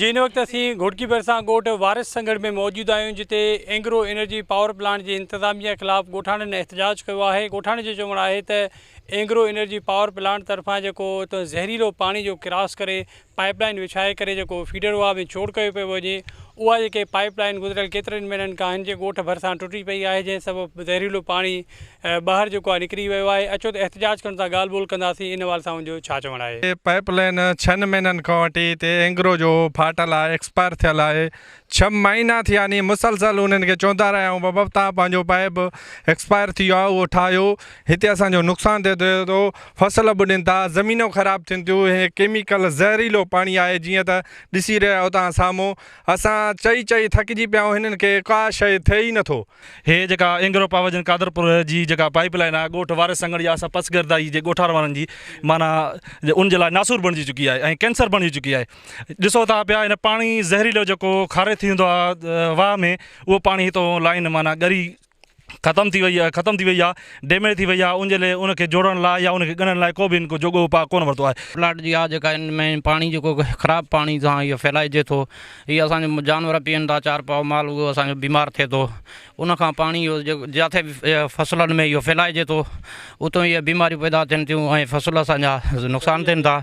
جي هن وقت اسين گهوٽڪي ڀرسان ڳوٺ وارث سنگهڙ ۾ موجود آهيون جتي اينگرو انرجي پاور پلانٽ جي انتظاميه خلاف ڳوٺاڻن احتجاج ڪيو آهي ڳوٺاڻن جو چوڻ آهي ته اينگرو انرجي پاور پلانٽ طرفان جيڪو اتان زهريلو پاڻي جو ڪراس ڪري پائپ لائين وڇائي ڪري جيڪو فيڊر واهه ۾ ڇوڙ ڪيو پيو وڃي اها جيڪي پائپ لائين گذريل ڪيترن مهينن کان هن جي ڳوٺ ڀرسان ٽٽي پئي آهي جنهن سبب زهريلو پاڻي ٻاهر جيڪو آهي نڪري ويو آهي اچو ته احتجاج ڪرڻ سان ڳالهه ٻولهه ڪنداسين ان حوالي سان ان جو ڇا چوڻ آهي. پائپ لائين ڇهن مهينن کان وٺي هتي اينگرو جو ڦاٽل آهي ايڪسپائر ٿيل آهي ڇهه مهينا ٿيا ني مسلسل انهن کي چوندا رهيا آهيون بابا توهان پنهنجو پائپ ايڪسپائر ٿي ويو آهي اهو ٺاهيو هتي اسان جو نقصان ٿئي ٿو فصل ٻڏن ٿا زمينون خراب ٿين ٿيون هي ڪيميڪل زهريلو پاڻي آهي جيئن ته ڏسي رهيا آهيو توهان سامهون اسان چئي چئي ٿڪجي پيا آهيون هنن کي ڪا شيء ٿئي ئي نٿو. هي جيڪا اينگرو پاور جن قادرپور جي جيڪا پائيپ لائين آهي ڳوٺ وارث سنگهڙ جي آسان پسگردائي جي ڳوٺاڻ وارن جي معنيٰ ان جي لاء ناسور بڻجي چڪي آهي ۽ ڪينسر بڻجي چڪي آهي ڏسو ٿا پيا هن پاڻي زهريلو جيڪو کاري ٿيندو آهي واهه ۾ اهو پاڻي هتو لائين معنيٰ ڳري ختم ٿي وئي آهي ختم ٿي وئي آهي ڊيميج ٿي وئي آهي ان جي لاء ان کي جوڙڻ لاء يا ان کي ڳنڍڻ لاء ڪو به ان ڪو جوڳو اپاء ڪونه ورتو آهي. پلاٽ جي آ جيڪا ان ۾ پاڻي جيڪو خراب پاڻي سان اهو ڦهلائجي ٿو هي اسان جو جانور پيئن ٿا چار پاء مال اهو اسان جو بيمار ٿئي ٿو ان کان پاڻي اهو جيڪو جاٿي به فصلن ۾ اهو ڦهلائجي ٿو اتو اهي بيماريون پيدا ٿين ٿيون ۽ فصل اسان جا نقصان ٿين ٿا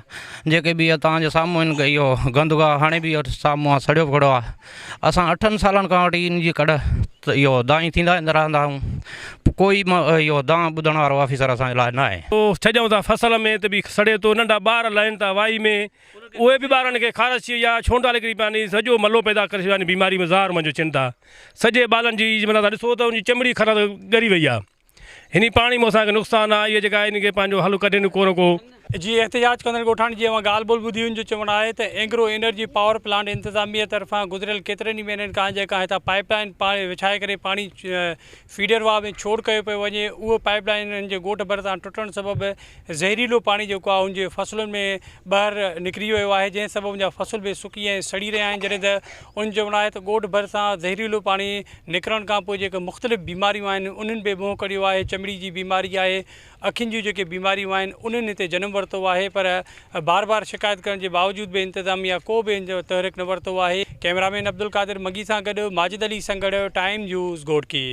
جيڪي به توهان جي سامهون آهن اهو گند گاهه هاڻي به اهو سامهون آ سڙيو کڙو آ اسان اٺن سالن کان وٺي ان جي ڪڍ ته اهو دانهين ٿيندا رهندا آهيون ڪوئي اهو دانهن ٻڌڻ وارو آفيسر اسان جي لاء نه آهي. ڇڏيون ٿا فصل ۾ ته به سڙي ٿو ننڍا ٻار لهن ٿا وائي ۾ اهي به ٻارن کي خارش ٿي وئي آهي ڇونڊا نڪري پيا آهن سڄو ملو پيدا ڪري ڇڏيو آهي بيماري ۾ زهر منجهه اچن ٿا سڄي ٻالن جي معنيٰ تان ڏسو ته ان جي چمڙي خراب ڳري وئي آهي. هني پاڻي مون اسان کي نقصان آ اهي جيڪا ان کي پنهنجو حل ڪڍين ڪو نه ڪو. جي احتجاج ڪندڙ ڳوٺاڻن جي اوهان ڳالهه ٻولهه ٻڌي ان جو چوڻ آهي ته اينگرو انرجي پاور پلانٽ انتظاميه طرفان گذريل ڪيترن ئي مهينن کان جيڪا هتان پائپ لائين پاڻي وڇائي ڪري پاڻي فيڊر واهه ۾ ڇوڙ ڪيو پيو وڃي اهو پائپ لائين انهن جي ڳوٺ ڀرسان ٽٽڻ سبب زهريلو پاڻي جيڪو آهي ان جي فصلن ۾ ٻاهر نڪري ويو آهي جنهن سبب ان جا فصل به سڪي ۽ سڙي رهيا آهن جڏهن ته انهن جو چوڻ آهي ته ڳوٺ ڀرسان زهريلو پاڻي نڪرڻ کان پوء جيڪي مختلف بيماريون آهن انهن به منهن ڪڍيو آهي چمڙي جي بيماري آهي اکين جون جيڪي بيماريون آهن انهن هتي جنم ورتو آهي پر بار بار شڪايت ڪرڻ جي باوجود به انتظاميا ڪو به ان جو تحرڪ نه ورتو آهي ڪئميرا مين عبدالقادر منگي سان گڏ ماجد علي سنگهڙ ٽائيم نيوز گهوٽڪي.